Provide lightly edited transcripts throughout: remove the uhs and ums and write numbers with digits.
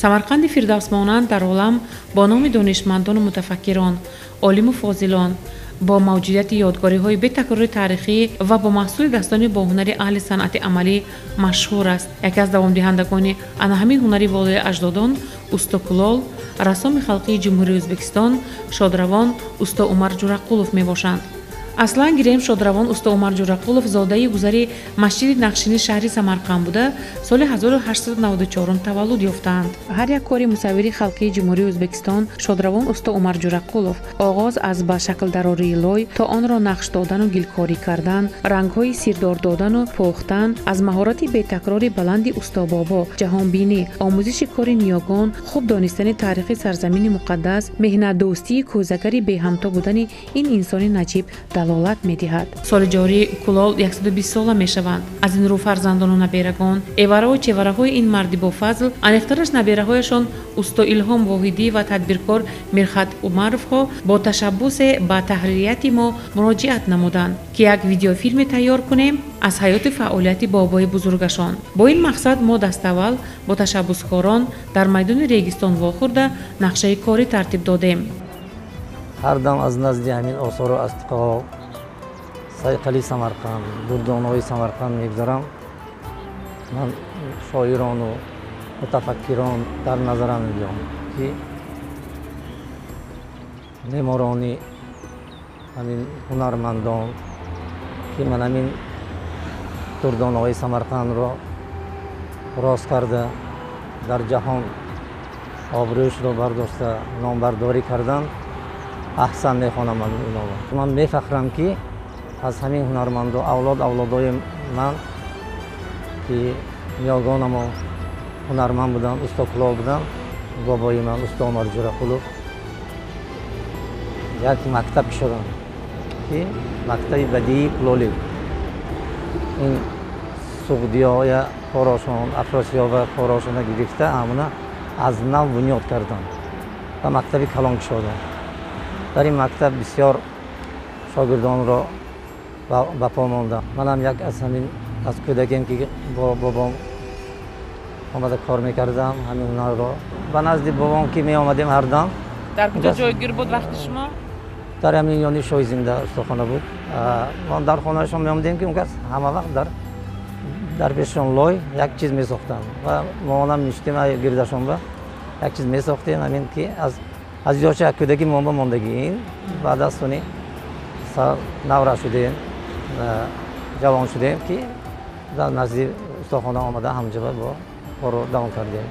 Самарқанди фирдавсмонанд дар олам бо номи донишмандону мутафаккирон, олиму фозилон, бо мавҷудияти ёдгориҳои бетакрори таърихӣ ва бо маҳсули дастони бо ҳунари аҳли санъати амалӣ машҳур аст. Яке аз давомдиҳандагони ана ҳамин ҳунари волои аҷдодон усто кулол, рассоми халқии Ҷумҳурии Ӯзбекистон, шодравон усто Умар Ҷурақулов мебошанд. Аслан гирем, шодравон усто Умар Ҷурақулов зодаи гузари масҷиди Нақшини шаҳри Самарқанд буда, соли 1894 таваллуд ёфтаанд. Ҳар як кори мусаввири халқии Ҷумҳурии Ӯзбекистон, шодравон усто Умар Ҷурақулов, оғоз аз ба шаклдарории лой то онро нақш додану гилкорӣ кардан, рангҳои сирдор додану похтан, аз маҳорати бетакрори баланди устобобо, ҷаҳонбинӣ, омӯзиши кори ниёгон, хуб донистани таърихи сарзамини муқаддас, меҳнатдӯстии кӯзагари беҳамто будани ин инсони наҷиб далолат медиҳад. Соли ҷорӣ кулол 120 сола мешаванд. Аз ин рӯ фарзандону наберагон, эвараву чевараҳои ин марди бофазл, аниқтараш набераҳояшон усто Илҳом Воҳидӣ ва тадбиркор Мирхат Умаровҳо бо ташаббусе ба таҳририяти мо муроҷиат намуданд, ки як видеофилме тайёр кунем аз ҳаёту фаъолияти бобои бузургашон. Бо ин мақсад мо даставвал бо ташаббускорон дар майдони Регистон вохӯрда, нақшаи корӣ тартиб додем. Ҳар дам аз назди ҳамин осору астиқаҳо, сайқали Самарқанд, дурдонаҳои Самарқанд мегузарам. Ман шоирону мутафаккирон дар назарам мебиём, ки меморони ҳамин ҳунармандон, ки ман ҳамин дурдонаҳои Самарқандро рост карда, дар ҷаҳон обрӯшро бардошта, номбардорӣ кардан, аҳсан мехонам ман инова. Ман мефахрам, ки аз ҳамин ҳунарманду авлод, авлодои ман, ки ниёгонамо ҳунарманд буданд, усто кулол буданд. Бобои ман усто Умар Ҷурақулов як мактаб кушоданд, ки мактаби бадиии кулолӣ, ин Суғдиёя, Хорошон, Афросиёба, Хорошона гирифта, ҳамона аз нав бунёд карданд ва мактаби калон кушоданд. Дар ин мактаб бисёр шогирдонро ба по мондам. Манам як аз ҳамин, аз кӯдакем ки бо бобом омада кор мекардам ҳамин ҳунарро. Ба назди бобом ки меомадем ҳар дам. Дар куҷо ҷойгир буд вақти шумо? Дар ҳамин ёни Шоҳизинда устохона буд. Мо дар хонаашон меомадем, ки он кас ҳама вақт дар пешашон лой як чиз месохтанд ва моонам мешитем гирдашон ба як чиз месохтем. Ҳамин ки аз ёши як кӯдаки мо ба мондагӣ ин. Баъд аз сони навра шудем, ҷавон шудем, ки дар назди устохона омада, ҳамҷоба бо корро давом кардем.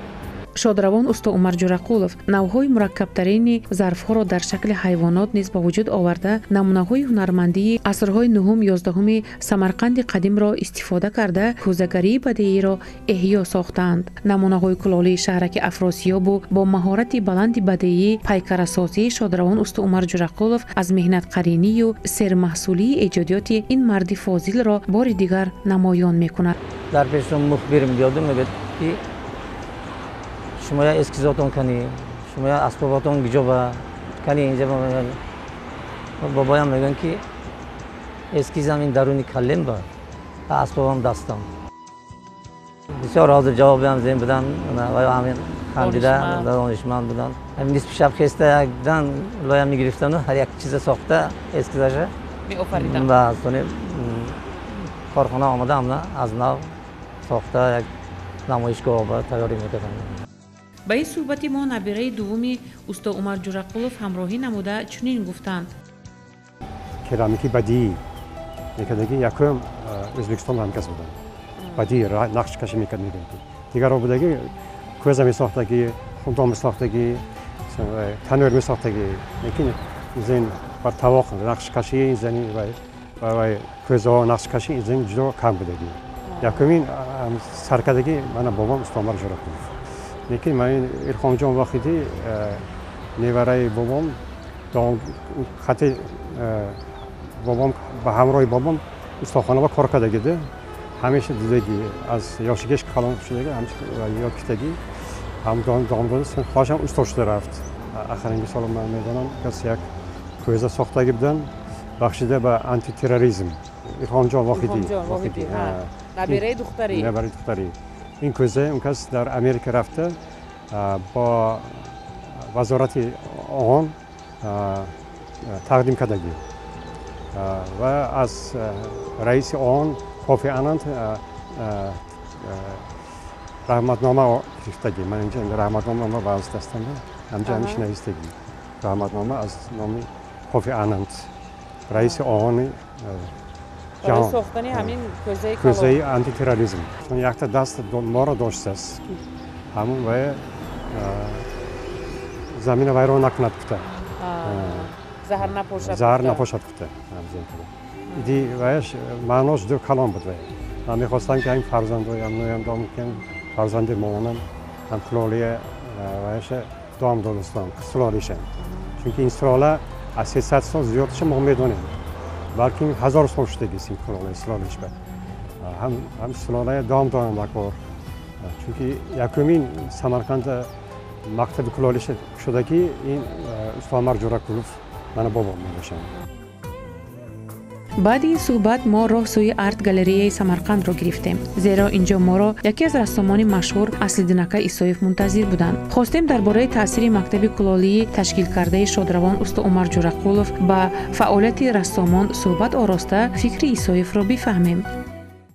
Шодравон усто Умар Ҷурақулов навъҳои мураккабтарини зарфҳоро дар шакли ҳайвонот низ ба вуҷуд оварда, намунаҳои ҳунармандии асрҳои нуҳум, 11-уми Самарқанди қадимро истифода карда, кӯзагарии бадеиро эҳё сохтаанд. Намунаҳои кулолии шаҳраки Афросиёбу бо маҳорати баланди бадеӣ пайкарасозии шодравон усто Умар Ҷурақулов аз меҳнатқаринию сермаҳсулии эҷодиёти ин марди фозилро бори дигар намоён мекунад. Дар пешон мухбир меёду, мегӯяд, ки шумоя эскизотон кани, шумоя асбоботон гиҷоба кани инҷа. Бобоям мегӯянд, ки эскизам ин даруни каллем ба ва асбобам дастам. Бисёр ҳозир ҷавобиам зем буданд ва ҳамин хандида, донишманд буданд. Ҳамин нисфи шаб хеста, якдан лоям мегирифтану ҳар як чиза сохта, эскизаша меофариданд ва сони корхона омада, ҳамна аз нав сохта, як намоишгоҳ тайёрӣ мекарданд. Ба ин суҳбати мо набираи дуввуми усто Умар Ҷурақулов ҳамроҳӣ намуда, чунин гуфтанд: Керамики бадиӣ мекардаги якум Ӯзбекистон ҳамкас буданд. Бадиӣ нақшкашӣ мекард, мегӯям, дигарро будаги кӯза месохтагӣ, хунтон месохтагӣ, танӯр месохтагӣ, лекин зин бар тавоқ нақшкашӣ зани ва кӯзаҳо нақшкашӣ зин ҷудо кам будагӣ. Якумин саркардагӣ мана бобом усто Умар Ҷурақулов. Лекин ман Илҳомҷон Воҳидӣ, невараи бобом, хати бобом, ба ҳамроҳи бобом устохонава кор кардагида, ҳамеша дидагӣ, аз ёшигеш калон шудаги, ёд гирифтагӣ, ҳам хоҳашам усто шуда рафт. Ахиринги сола ман медонам, кас як кӯза сохтагӣ буданд, бахшида ба антитерроризм. Илҳомҷон Воҳидӣ, набираи духтарӣ. Набираи духтарӣ. Ин кӯза он кас дар Америка рафта, Бо вазорати ООН тақдим кардагӣ ва аз раиси ООН Кофи Аннан раҳматнома гирифтагӣ. Ман инҷа раҳматнома ба аз дастам, ҳамҷа ҳамиш навистагӣ раҳматнома аз номи Кофи Аннан, раиси ООНи ҷаҳон. Сохтани ҳамин кӯзаи антитерроризм якта даст моро доштааст, ҳамун ва замина вайрон накунад гуфта, заҳр напошад, заҳр напошад гуфта. Иди ваяш маънош ду калом буд. Вая ман мехостам, ки ҳамин фарзандоям ноям дом, фарзанди моонам ҳам кулолия ваяша дом додастам, сулолиша, чунки ин сулола аз 300 сол зиёдша мо медонем, балки 1000 сол шудагист ин кулола сулолиш ба ҳам сулолая дом дорам бакор, чунки якумин Самарқанда мактаби кулолиша шудагӣ ин усто Умар Ҷӯрақулов, мана бобом мебошанд. Баъди ин суҳбат мо роҳ сӯи арт-галереяи Самарқандро гирифтем, зеро инҷо моро яке аз рассомони машҳур Аслиддинака Исоев мунтазир буданд. Хостем дар бораи таъсири мактаби кулолии ташкилкардаи шодравон усто Умар Ҷӯрақулов ба фаъолияти рассомон суҳбат ороста, фикри Исоевро бифаҳмем.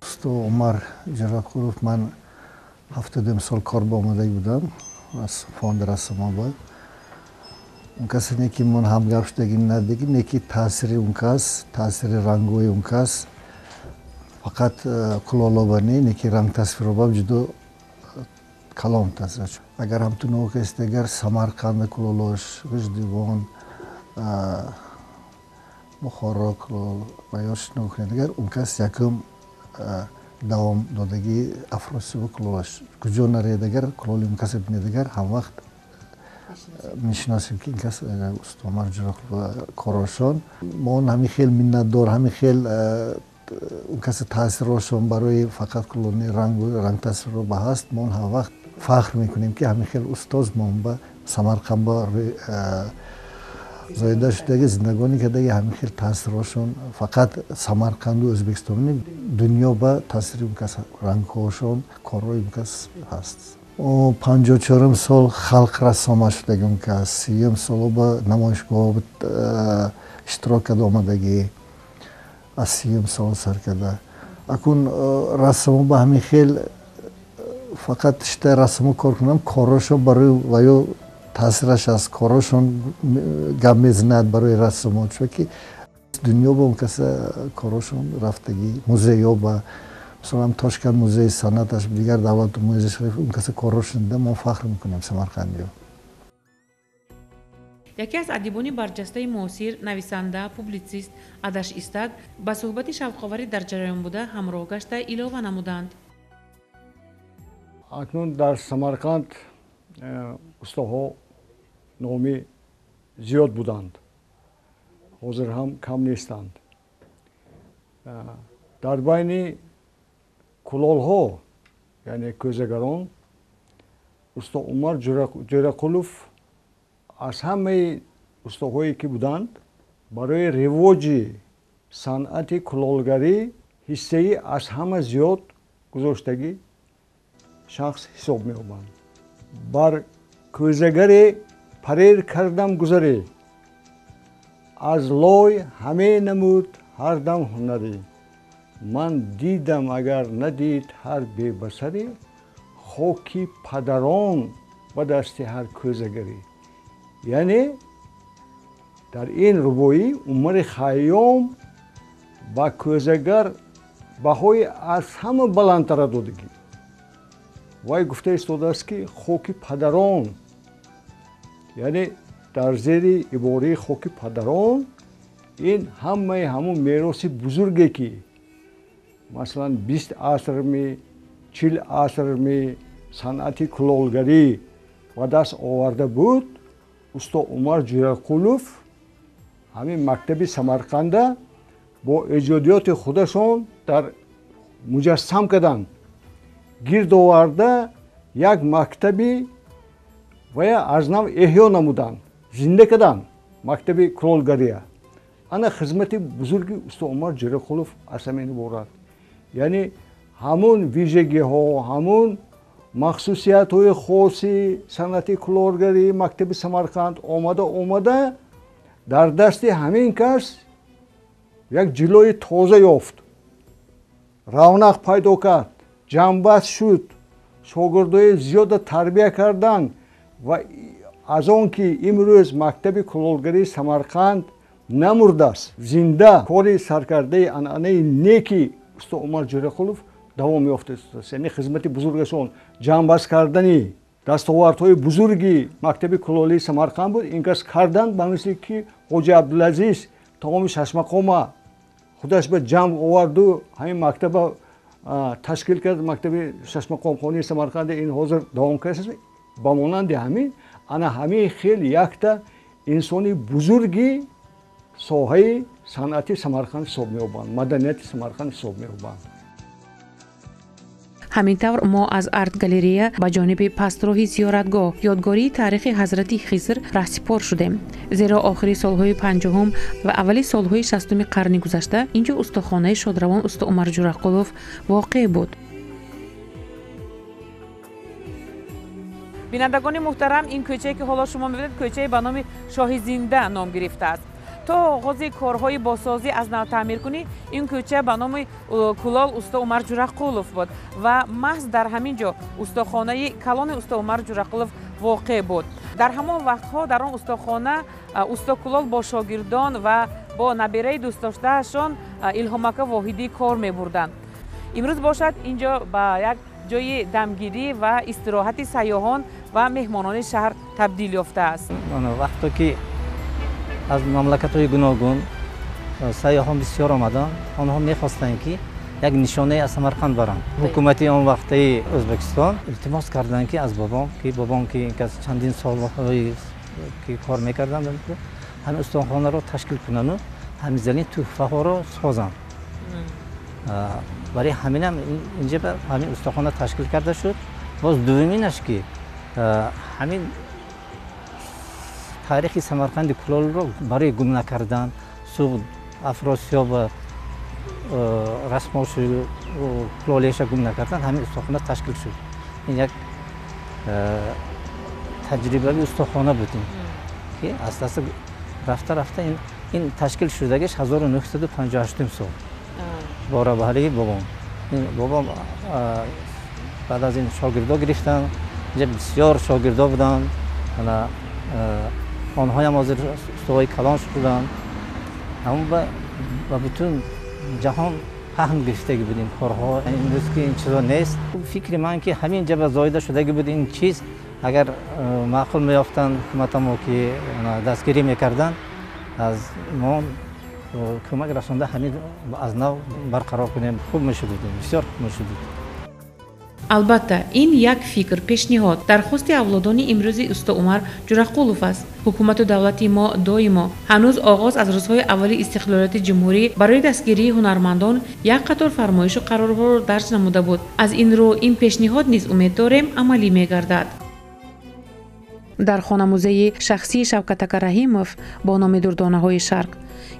Усто Умар Ҷӯрақулов, ман 72 сол кор ба омадагӣ будам аз фонди рассомон. Бояд он касе не ки мон ҳамгап шудагӣ надиги, не ки таъсири он кас, таъсири рангҳои он кас фақат кулолоба не, не ки рангтасвироба ҷудо калом таъсир. Агар ҳамту нигоҳ кардед, агар Самарқанда кулолош, Ғиждивон, Бухоро кулол ва ёш нигоҳ кунед, агар он кас якум давом додагии Афросиёбу кулолаш. Куҷо наред, агар кулоли он касе бинед, агар ҳамвақт мешиносем, ки ин кас усто Умар Ҷӯрақулов. Корошон мо он ҳамин хел миннатдор, ҳамин хел он касе таъсирошон барои фақат кулони рангу рангтасвирро ба ҳаст. Мо он ҳама вақт фахр мекунем, ки ҳамин хел устоз мо ба Самарқанд ба зоида шудаги, зиндагонӣ кардаги, ҳамин хел таъсирошон фақат Самарқанду Ӯзбекистони, дунё ба таъсири он кас, рангҳошон, корҳои он кас ҳаст. 54-ум сол халқ рассома шудаги он кас, 30-юм соло ба намоишгоҳ иштирок карда омадагӣ, аз 30-юм сол сар карда. Акун рассомо ба ҳамин хел фақат шита рассомо кор кунам, корҳошон барои ваё таъсираш аз корҳошон гап мезанад барои рассомо, чунки дунё ба он каса корҳошон рафтагӣ, музейҳо ба, масалан, Тошканд музеи санъаташ, дигар давлату музеи шариф он каса корҳошон дида, мо фахр мекунем самарқандиё. Яке аз адибони барҷастаи муосир, нависанда, публитсист Адаш Истак ба суҳбати шавқоварӣ дар ҷараён буда ҳамроҳ гашта илова намуданд. Акнун дар Самарқанд устоҳо номӣ зиёд буданд, ҳозир ҳам кам нестанд. Дар байни кулолҳо, яъне кӯзагарон, усто Умар Ҷӯрақулов аз ҳамаи устоҳое ки буданд, барои ривоҷи санъати кулолгарӣ ҳиссаи аз ҳама зиёд гузоштагӣ шахс ҳисоб меёбанд. Бар кӯзагаре парер кардам гузаре, аз лой ҳаме намуд ҳар дам ҳунарӣ, ман дидам агар надид ҳар бебасаре, хоки падарон ба дасти ҳар кӯзагарӣ. Яъне дар ин рубоӣ Умари Хайём ба кӯзагар баҳои аз ҳама баландтара додагӣ. Вай гуфта истодааст, ки хоки падарон, яъне дар зери ибораи хоки падарон ин ҳамаи ҳамун мероси бузурге, ки масалан 20 асрми, 40 асрми санъати кулолгарӣ ба даст оварда буд, усто Умар Ҷӯрақулов ҳамин мактаби Самарқанда бо эҷодиёти худашон дар муҷассам карданд, гирд оварда як мактаби вая аз нав эҳё намуданд, зинда карданд мактаби кулолгария. Ана хизмати бузурги усто Умар Ҷӯрақулов аз ҳамин иборат. Яъне ҳамун вижагиҳо, ҳамун Махсусиятҳои хоси санъати кулолгарии мактаби Самарқанд омада дар дасти ҳамин кас як ҷилои тоза ёфт, равнақ пайдо кард, ҷамъбаст шуд, шогирдои зиёда тарбия карданд ва аз он ки имрӯз мактаби кулолгарии Самарқанд намурдааст, зинда кори саркардаи анъанаи неки усто Умар Ҷӯрақулов давом ёфтааст. Яъне хизмати бузургашон ҷамъбаст кардани дастовардҳои бузурги мактаби кулолии Самарқанд буд. Ин кас карданд ба мисли ки Ҳоҷи Абдулазиз тамоми шашмақома худаш ба ҷамъ оварду ҳамин мактаба ташкил кард, мактаби шашмақомхонии Самарқанди ин ҳозир давом кардааст. Ба монанди ҳамин ана ҳамин хел якта инсони бузурги соҳаи санъати Самарқанд ҳисоб меёбанд, маданияти Самарқанд ҳисоб меёбанд. Ҳамин тавр мо аз арт-галерея ба ҷониби пастроҳи зиёратгоҳ, ёдгории таърихи ҳазрати Хизр раҳсипор шудем. Зеро охири солҳои 50-ум ва аввали солҳои 60-уми қарни гузашта инҷо устохонаи шодравон усто Умар Ҷӯрақулов воқеъ буд. Бинандагони муҳтарам, ин кӯчае ки ҳоло шумо мебинед, кӯчае ба номи Шоҳи Зинда ном гирифтааст. То оғози корҳои босозӣ аз нав таъмиркунӣ ин кӯча ба номи кулол усто Умар Ҷӯрақулов буд ва маҳз дар ҳамин ҷо устохонаи калони усто Умар Ҷӯрақулов воқеъ буд. Дар ҳамон вақтҳо дар он устохона усто кулол бо шогирдон ва бо набераи дӯстдоштаашон Илҳомака Воҳидӣ кор мебурданд. Имрӯз бошад ин ҷо ба як ҷои дамгирӣ ва истироҳати сайёҳон ва меҳмонони шаҳр табдил ёфтааст. Вақто ки аз мамлакатҳои гуногун сайёҳон бисёр омаданд, онҳо мехостанд ки як нишонае аз Самарқанд баранд. Ҳукумати он вақтаи Ӯзбекистон илтимос карданд ки аз бобом, ки бобом ки ин кас чандин солҳое ки кор мекарданд, ҳамин устонхонаро ташкил кунанду ҳамин залин тӯҳфаҳоро созанд. Барои ҳаминам инҷа ҳамин устохона ташкил карда шуд. Боз дуввуминаш ки ҳамин таърихи Самарқанди кулолро барои гум накардан, Суғд, Афросиёб ва расмошу кулолияша гум накардан, ҳамин устохона ташкил шуд. Ин як таҷрибави устохона буд, ки аста-аста рафта-рафта ин ташкил шудагиш 1958 сол бо роҳбарии бобом. Бобом баъд аз ин шогирдо гирифтанд, инҷа бисёр шогирдо буданд. Онҳоям ҳозир устоҳои калон шуданд. Ҳамон ба бутун ҷаҳон паҳн гирифтагӣ буд ин корҳо. Имрӯз ки ин чизо нест. Фикри ман ки ҳамин ҷа ба зоида шудагӣ буд ин чиз, агар маъқул меёфтанд ҳукуматамо ки дастгирӣ мекарданд, аз мо кӯмак расонда ҳамин аз нав барқарор кунем, хуб мешуд, бисёр хуб мешуд. Албатта, ин як фикр, пешниҳод, дархости авлодони имрӯзи усто Умар Ҷӯрақулов аст. Ҳукумату давлати мо доимо ҳанӯз оғоз аз рӯзҳои аввали истиқлолияти ҷумҳурӣ барои дастгирии ҳунармандон як қатор фармоишу қарорҳоро дарҷ намуда буд. Аз ин рӯ ин пешниҳод низ умед дорем амалӣ мегардад. Дар хонамузеи шахсии Шавкат-ака Раҳимов бо номи Дурдонаҳои Шарқ,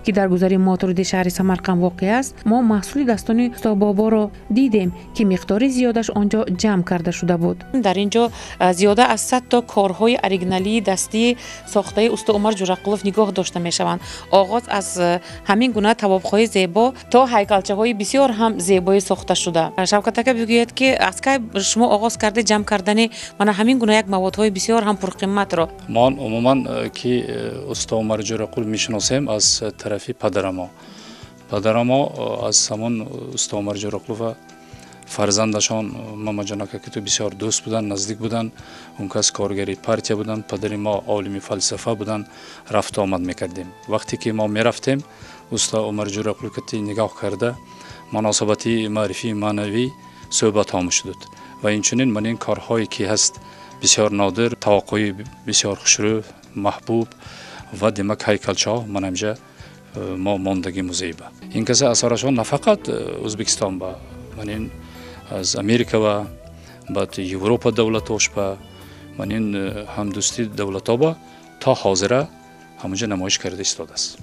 ки дар гузари Мотуруди шаҳри Самарқанд воқеъ аст, мо маҳсули дастони устобоборо дидем, ки миқдори зиёдаш он ҷо ҷамъ карда шуда буд. Дар ин ҷо зиёда аз 100 то корҳои оригиналии дастии сохтаи усто Умар Ҷӯрақулов нигоҳ дошта мешаванд. Оғоз аз ҳамин гуна тавобҳои зебо то ҳайкалчаҳои бисёр ҳам зебои сохта шуда. Шавкат-ака, бигӯед ки аз кай шумо оғоз карда ҷамъ кардани мана ҳамин гуна як маводҳои бисёр ҳам пурқиматро? Ман умуман ки усто Умар Ҷӯрақул мешиносем аз тарафи падарамо. Падарамо аз ҳамон усто Умар Ҷӯрақулова фарзандашон Мамаҷон ака ки ту бисёр дӯст буданд, наздик буданд, он кас коргари партия буданд, падари мо олими фалсафа буданд, рафту омад мекардем. Вақте ки мо мерафтем, усто Умар Ҷӯрақулов кати нигоҳ карда муносибати маърифӣ маънавӣ суҳбатҳо мешудуд ва инчунин ман ин корҳое ки ҳаст бисёр нодир, таваққӯи бисёр хушрӯ, маҳбуб ва демак ҳайкалчаҳо ман ҳамҷа мо мондагӣ музей ба. Ин каса асарашон на фақат Ӯзбекистон ба, ман ин аз Америка ба, баъд Европа давлатош ба, ман ин ҳамдӯстии давлато ба то ҳозира ҳамонҷа намоиш карда истодааст.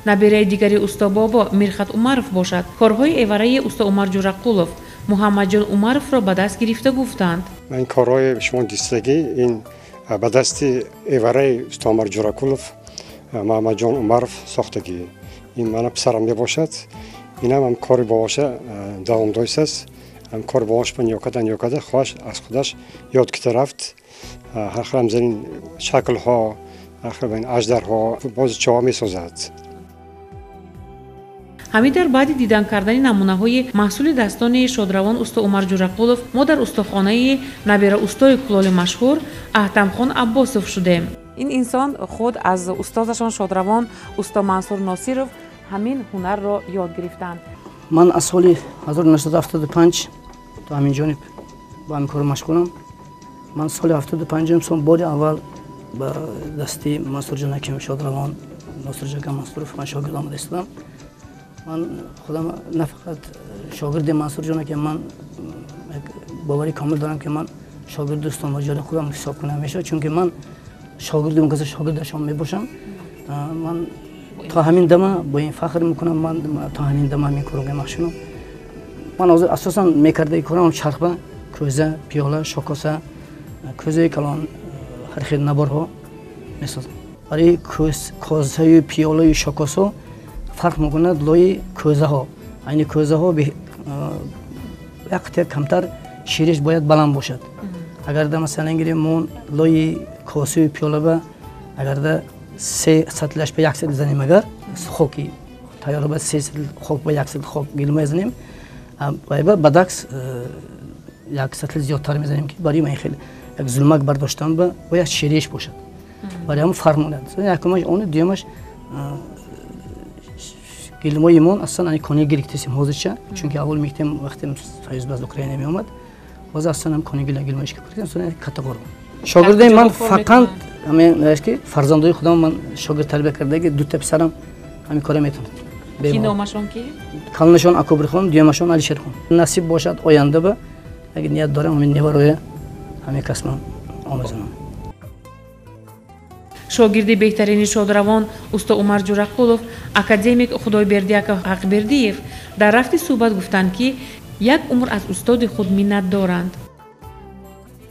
Набираи дигари усто бобо Мирхат Умаров бошад, корҳои эвараи усто Умар Ҷӯрақулов Муҳаммадҷон Умаровро ба даст гирифта гуфтанд: Ин корҳои шумо дидагӣ, ин ба дасти эвараи усто Умар Ҷуракулов Муҳаммадҷон Умаров сохтагӣ. Ин мана писарам мебошад. Инам ҳам кори бобоша давом доистааст. Ҳам кори бобош ба ниёкада ниёкада хоҳаш аз худаш ёд кита рафт. Ҳар хел ҳамзанин шаклҳо, ҳар хел аждарҳо, боз чоҳо месозад. Ҳамин дар баъди дидан кардани намунаҳои маҳсули дастони шодравон усто Умар Ҷурақулов мо дар устохонаи набера устои кулоли машҳур Аҳтамхон Аббосов шудем. Ин инсон худ аз устозашон шодравон усто Мансур Носиров ҳамин ҳунарро ёд гирифтанд. Ман аз соли 1975 то ҳамин ҷониб ба ҳамин кор машғулам. Ман соли 75 сол бори аввал ба дасти Мансурҷон ҳаким шодравон Носирҷон Мансуров ман шогирд омада истодам. Ман худам на фақат шогирди Мансурҷон ҳаким, ман бовари комил дорам, ки ман шогирди усто Умар Ҷурақулов ҳисоб кунам мешавад, чунки ман шогирди он каса шогирдашон мебошам. Ман то ҳамин дама бо ин фахр мекунам, ман то ҳамин дама ҳамин корро машғулам. Ман ҳозир асосан мекардаги корам чархба, кӯза, пиёла, шокоса, кӯзаи калон, ҳар хел наборҳо месозам. Барои козаю пиёлаю шокосо фарқ мекунад лои кӯзаҳо. Айни кӯзаҳо як қитъа камтар шириш бояд баланд бошад. Агарда масалан гирем, мо лои косаю пиёлаба агарда се сатлаш ба як сатл занем, агар хоки тайёр ба се сатл хок ба як сатл хок гилма занем, ба бадакс як сатл зиёдтар мезанем, ки барои ман хеле як зулмак бардоштан ба бояд шириш бошад. Барои ҳамон фарқ монад. Якумаш он, дуюмаш гилмои мон аслан ани кони гирифтесем ҳозирча, чунки аввал мегуфтем вақте Союз аз Украина меомад, ҳозир аслан ҳам кони гилмоиш ки категор. Шогирдои ман фақат ҳамин ки фарзандои худам ман шогирд тарбия кардаги, дута писарам ҳамин кора метавонад. Ки номашон ки? Калонашон Акобирхон, дуюмашон Алишерхон. Насиб бошад, оянда ба агар ният дорам ҳамин невароя ҳамин касман омӯзонам. Шогирди беҳтарини шодравон усто Умар Ҷурақулов академик Худойбердиаков Ҳақбердиев дар рафти суҳбат гуфтанд, ки як умр аз устоди худ миннат доранд.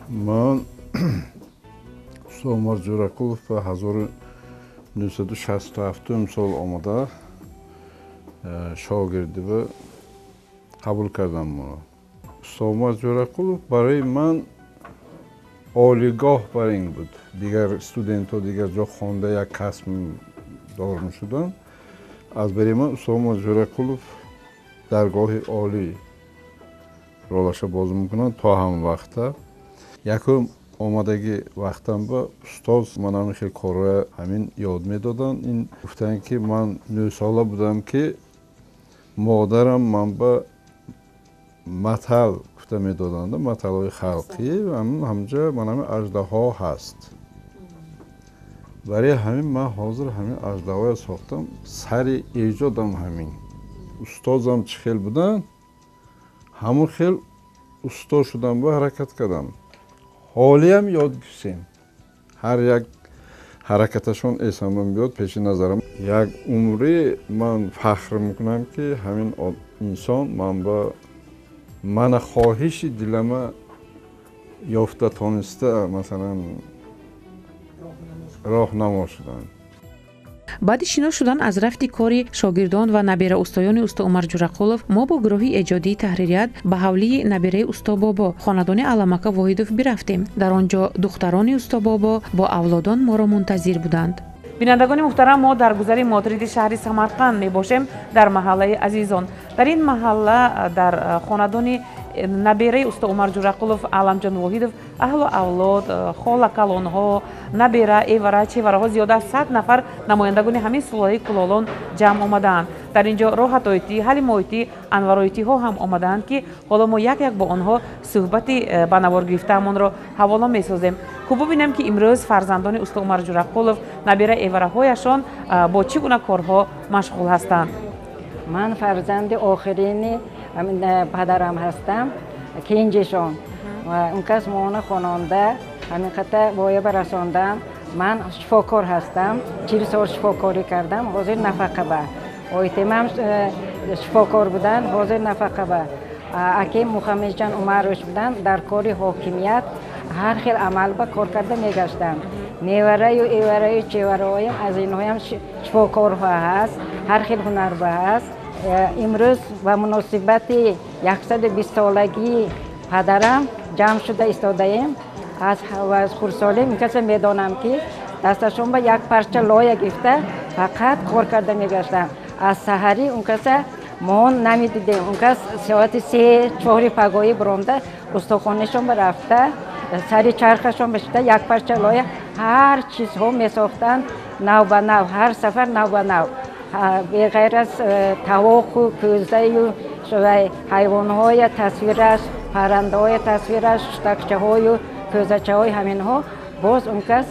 Ман усто Умар Ҷурақулов ба 1967 сол омада шогирдиба қабул кардам. Усто Умар Ҷурақулов барои ман олигоҳ бар ин буд. Дигар студентҳо дигар ҷо хонда як касб дор мешуданд. Аз барои ман усто Умар Ҷурақулов даргоҳи олӣ ролаша бозӣ мекунанд то ҳам вақта. Якум омадагӣ вақтам ба устоз ман ҳамин хел корҳоя ҳамин ёд медоданд. Ин гуфтанд, ки ман 9 сола будам, ки модарам ман ба матал гуфта медоданд, маталҳои халқӣ, ҳамҷа ман ҳамин аждаҳо ҳаст. Барои ҳамин ман ҳозир ҳамин аждаҳоя сохтам. Сари эҷодам ҳамин устозам чӣ хел буданд, ҳамон хел усто шудам ба ҳаракат кардам. Ҳолиам ёд гирифтем. Ҳар як ҳаракаташон эсамон биёд пеши назарам. Як умрӣ ман фахр мекунам, ки ҳамин инсон ман ба мана хоҳиши дилама ёфта тониста, масалан, роҳнамо шуданд. Баъди шинос шудан аз рафти кори шогирдон ва набера устоёни усто Умар Ҷурақулов мо бо гурӯҳи эҷодии таҳририят ба ҳавлии набераи усто Бобо, хонадони Аламака Воҳидов бирафтем. Дар он ҷо духтарони усто Бобо бо авлодон моро мунтазир буданд. Бинандагони муҳтарам, мо дар гузари Мотриди шаҳри Самарқанд мебошем, дар маҳаллаи Азизон. Дар ин маҳалла, дар хонадони набераи усто Умар Ҷурақулов Аламҷон Воҳидов, аҳлу авлод, хола калонҳо, набера, эвара, чевараҳо, зиёда аз 100 нафар намояндагони ҳамин сулолаи кулолон ҷамъ омадаанд. Дар ин ҷо Роҳатоитӣ, Ҳалимоитӣ, Анвароитиҳо ҳам омадаанд, ки ҳоло мо як як бо онҳо суҳбати ба навор гирифтаамонро ҳавола месозем. Хуб, бубинем, ки имрӯз фарзандони усто Умар Ҷурақулов, набера, эвараҳояшон бо чӣ гуна корҳо машғул ҳастанд. Ман фарзанди охирини падарам ҳастам, кенҷишон. Он кас моно хононда ҳамин қата воя ба расондам. Ман шифокор ҳастам, 40 сол шифокорӣ кардам, ҳозир нафақа ба. Ойтемам шифокор буданд, ҳозир нафақа ба. Акаи Муҳаммадҷон Умарович буданд, дар кори ҳокимият ҳар хел амал ба кор карда мегаштанд. Невараю эвараю чевараоям аз инҳоям шифокорҳо ҳаст, ҳар хел ҳунарба ҳаст. Имрӯз ба муносибати 120 солагии падарам ҷамъ шуда истодаем. Аз хурдсолӣ ин каса медонам, ки дасташон ба як парча лоя гирифта фақат кор карда мегаштанд. Аз саҳарӣ он каса мо намедидем. Он кас соати 3-4 пагоҳӣ биромда устохонашон ба рафта, сари чархашон бишида як парча лоя ҳар чизҳо месохтанд, нав ба нав, ҳар сафар нав ба нав. Беғайр аз тавоқу кӯзаю ҳайвонҳоя тасвираш, паррандаҳоя тасвираш, шутакчаҳою кӯзачаҳои ҳаминҳо, боз он кас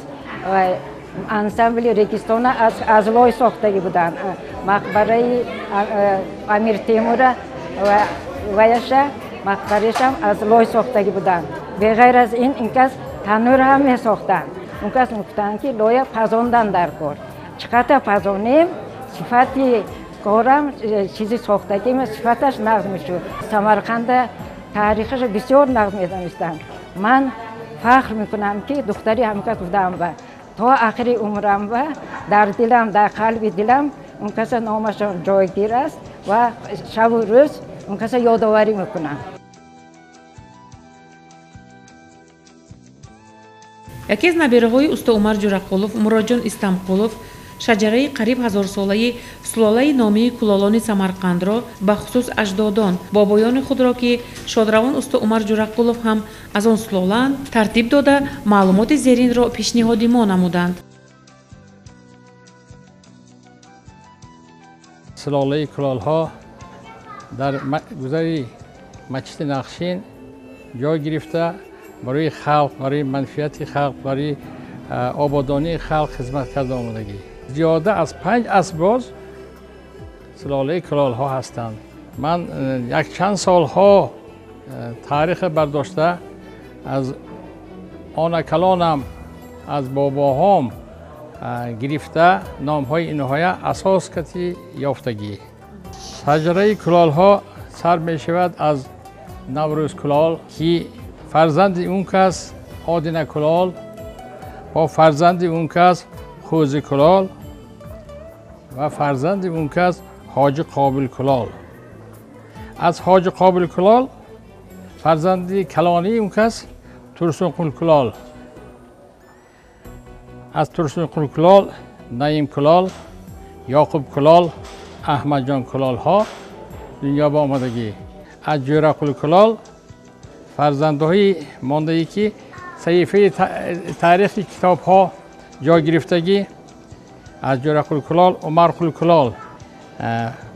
ансамбли Регистона аз лой сохтагӣ буданд. Мақбараи Амир Темура ваяша мақбарашам аз лой сохтагӣ буданд. Беғайр аз ин, ин кас танӯр ҳам месохтанд. Он кас мегуфтанд, ки лоя пазондан дар кор. Чӣ қадар пазонем, сифати корам, чизи сохтагим сифаташ нағз мешуд. Самарқанда таърихашо бисёр нағз медонистанд. Ман фахр мекунам, ки духтари ҳамин кас будам ва то охири умрам ва дар дилам, дар қалби дилам он каса номашон ҷойгир аст ва шабу рӯз он каса ёдоварӣ мекунам. Яке аз набераҳои усто Умар Ҷурақулов, Муроҷон Истамқулов, шаҷараи қариб ҳазорсолаи сулолаи номии кулолони Самарқандро, бахусус аҷдодон, бобоёни худро, ки шодравон усто Умар Ҷурақулов ҳам аз он сулолаанд, тартиб дода маълумоти зеринро пешниҳоди мо намуданд. Сулолаи кулолҳо дар гузари масҷиди Нақшин ҷой гирифта, барои халқ, барои манфиати халқ, барои ободонии халқ хизмат карда омодагӣ. Зиёда аз 5 аср боз сулолаи кулолҳо ҳастанд. Ман якчанд солҳо таърих бардошта аз онакалонам, аз бобоҳом гирифта номҳои инҳоя асос кати ёфтагӣ. Шаҷараи кулолҳо сар мешавад аз Наврӯз кулол, ки фарзанди он кас Одина кулол бо фарзанди он кас Хӯзи кулол ва фарзанди он кас Ҳоҷи Қобил кулол. Аз Ҳоҷи Қобил кулол фарзанди калонии он кас Турсунқул кулол, аз Турсунқул кулол Наим кулол, Ёқуб кулол, Аҳмадҷон кулолҳо дунё ба омадагӣ. Аз Ҷӯрақул кулол фарзандҳои мондае, ки саҳифаи таърихи китобҳо ҷой гирифтагӣ, аз Ҷӯрақул кулол Умарқул кулол,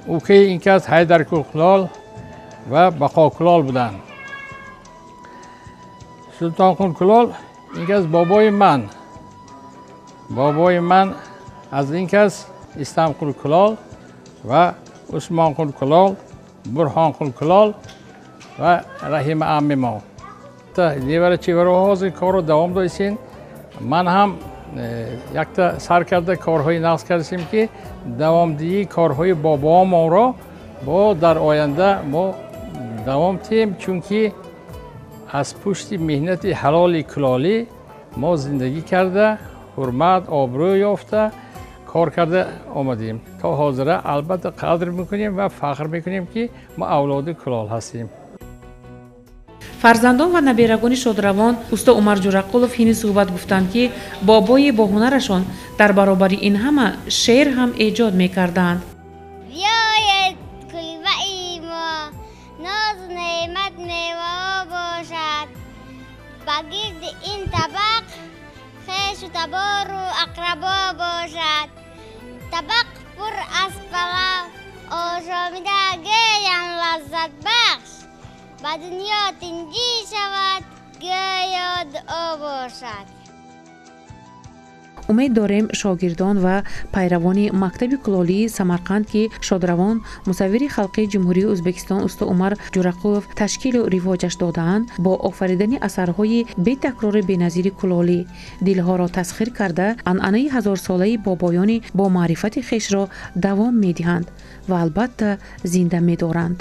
укаи ин кас Ҳайдарқул кулол ва Бақо кулол буданд. Султонқул кулол ин кас бобои ман, бобои ман аз ин кас Истамқул кулол ва Усмонқул кулол, Бурҳонқул кулол ва Раҳима амми мо. Невара чевараҳо ҳозир корро давом додистем. Ман ҳам якта сар карда корҳои нағз кардастем, ки давомдиҳии корҳои бобоамонро бо дар оянда мо давом диҳем, чунки аз пушти меҳнати ҳалоли кулолӣ мо зиндагӣ карда, ҳурмат, обрӯ ёфта, кор карда омадем. То ҳозира албатта қадр мекунем ва фахр мекунем, ки мо авлоди кулол ҳастем. Фарзандон ва наберагони шодравон усто Умар Ҷурақулов ҳини суҳбат гуфтанд, ки бобои боҳунарашон дар баробари ин ҳама шеър ҳам эҷод мекарданд. Биёед кулбаи мо, нозу неъмат меваҳо бошад, ба гирди ин табақ хешу табору ақрабо бошад. Табақ пур аз палав, ошомида гӯям лаззатбахш, ба дунё тинҷӣ шавад, гӯё дуо бошад. Умед дорем, шогирдон ва пайравони мактаби кулолии Самарқанд, ки шодравон мусаввири халқии Ҷумҳурии Ӯзбекистон усто Умар Ҷурақулов ташкилу ривоҷаш додаанд, бо офаридани асарҳои бетакрори беназири кулолӣ дилҳоро тасхир карда, анъанаи ҳазорсолаи бобоёни бо маърифати хешро давом медиҳанд ва албатта зинда медоранд.